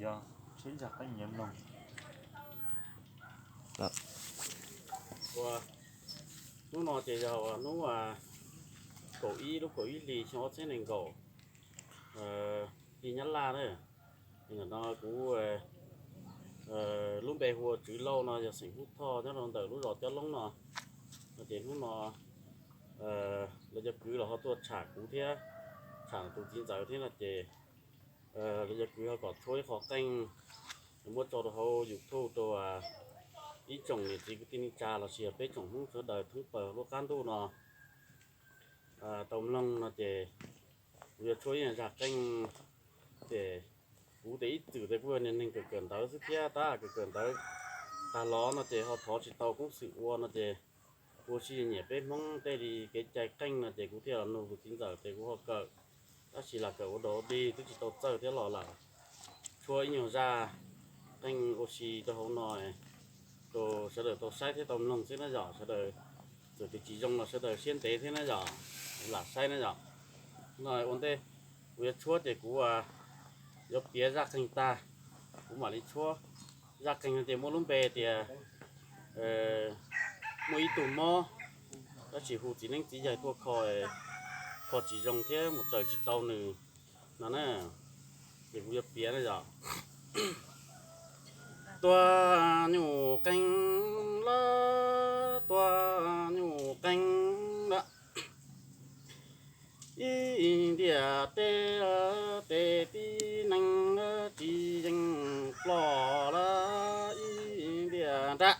Yog tsheb zaj qeej nyiam mloog. Hnub no ces yog hnub kaum ib lub kaum ib hlis xyoo ob txhiab nees nkaum, hli Nyab Laj na. Ntawm no kuv lub npe hu ua Tswv Lauj no, yog xeem Hub Thoj nyob rau ntawm lub zos Cob Loob no. No ces hnub no lawv cov kwv los ho tuaj tsham kuv thiab, tsham tus txiv ntxawm thiab no ces lawv cov kwv ho kom tshuab ib qho qeej muab tso rau hauv YouTube rau ib tsoom niam txiv kwv tij neej tsa los sis yog peb tsoom Hmoob sawv daws thoob plaws lub qab ntuj no tau mloog no ces kuv yuav tshuab ib zaj qeej. Ces kuv tias ib txwm tias kuj yog niag neeg kawm kawm ntawv xwb thiab, tab kawm kawm ntawv tag los no ces ho thov tsis tau koob xwm ua no ces ua si nyiam peb Hmoob tej li kev cai qeej no ces kuv thiaj los nug tus txiv ntxawm ces kuv ho kawm, tab sis lam kawm ua dog ua dig twb tsis tau txawj thiab los lam tshuab ib nyuag zaj qeej ua si rau hauv no rau sawv daws tau saib thiab tau mloog xwb na yom. Sawv daws txawm tias tsis zoo los sawv daws siab ntev thiab na yom, lam saib na yom. No ua ntej kuv yuav tshuab ces kuv yuav piav zaj qeej tag, kuv mam li tshuab. Zaj qeej no ces muaj lub npe tias muaj ib tug mob, tab sis hu txiv neeb txiv yaig tuaj kho, kho tsis zoo thiab mus raws tsis tau nws no na. Ces kuv yuav piav na yom. Tua nyuj qeej lawm, tua nyuj qeej lawm. Ib ntiag teb, tes tib neeg tsis yeej ploj lawm, ib ntiag nrab,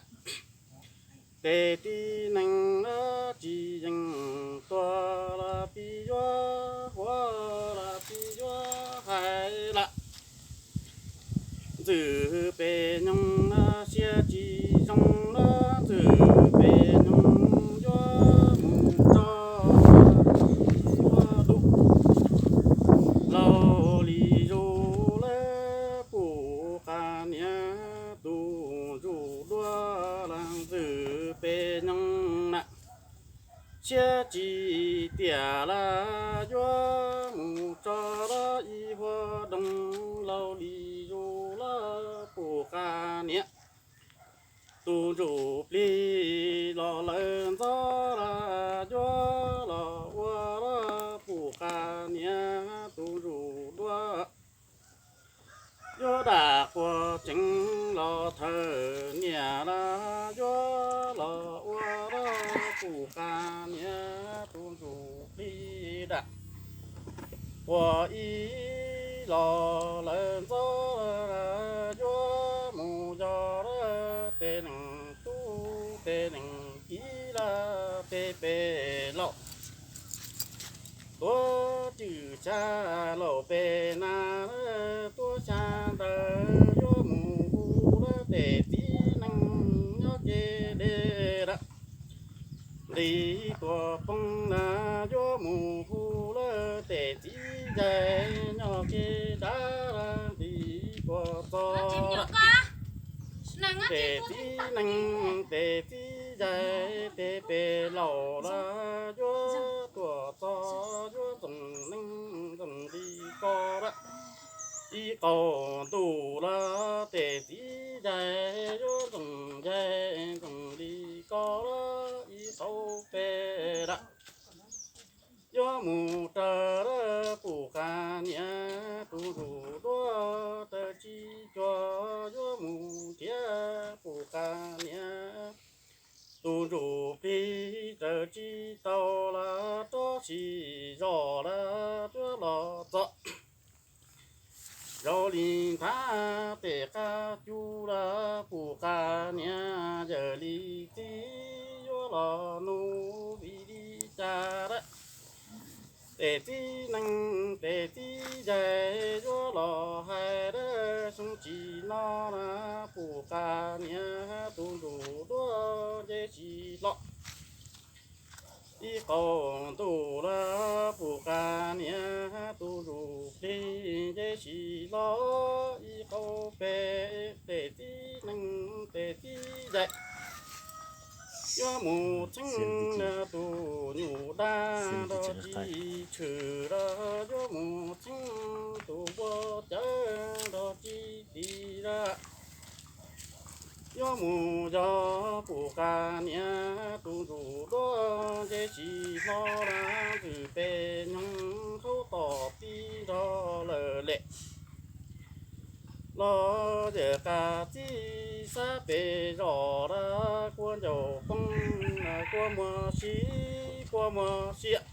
tes tib neeg tsis yeej tuag lawm, pib yuav huav lawm, pib yuav hais lawm. Ntxwm pes nyoog siab tsis zoo lawm, ntxwm pes nyoog yuav mus tso ua dub. Laus li zus lawm puj qas niam, tus ntsuj duab los ntxwm pes nyoog na. Siab tsis tiam lawm yuav mus tso lawm ib huab doog, laus li zus lawm puj qas niam. Tus ntsuj plig los lawm ntxov lawm yuav los ua lawm puj qas niam, tus ntsuj duab. Yuav dam quas tseev los thawm niam lawm yuav los ua lawm puj qas niam, tus ntsuj plig dam quas ib los lawm ntxov lawm yuav mus yos lawm tes neeg tub tes neeg kiv lawm tes pem laus. Tuav cwj tsa laus pem nas lawm, tuav xya ntawv yuav mus hu lawm tes txiv neej nyob kev deb lawm. Nqis tuam poog na yuav mus hu lawm tes txiv yaig nyob kev dav lawm, nqis tuam txog lawm. Tes txiv neej tes txiv yaig tes pem laus lawm yuav tuam txog yuav ntxoov neej ntxoov li ko lawm. Ib qaug ntuj lawm tes txiv yaig yuav ntxoov yaig ntxoov li ko lawm, ib qaug pem lawm. Yuav mus raws lawm puj qas niam, tus ntsuj duab raws tsis cuag yuav mus nrhiav puj qas niam. Tus ntsuj plig raws tsis tau lawm rov sim zos lawm yuav los txog. Zoo li nthav tes qab cub lawm puj qas niam, yawg li txiv yuav los nug vim li cas lawm. Tes txiv neej tes txiv yaig yuav los hais lawm, xyoo tsis no lawm puj qas niam, tus ntsuj duab nce tsis hlo. Ib qaug ntuj lawm puj qas niam, tus ntsuj plig nce tsis hlo. Ib qaug pem tes txiv neej tes txiv yaig yuav mus txheeb tus nyuj dab nrog tsis tshwm lawm, yuav mus txheeb tus npua cawv nrog tsis txiv lawm. Yuav mus yog pum qas niam tus ntsuj duab ntshe tsis hlob lawm, ntxwm pes nyoog khaub tom tib nrog lawm lem. Los yawm qas txij xab pes zos lawm, kua ncaus poob, kua muag sib, kua muag siam.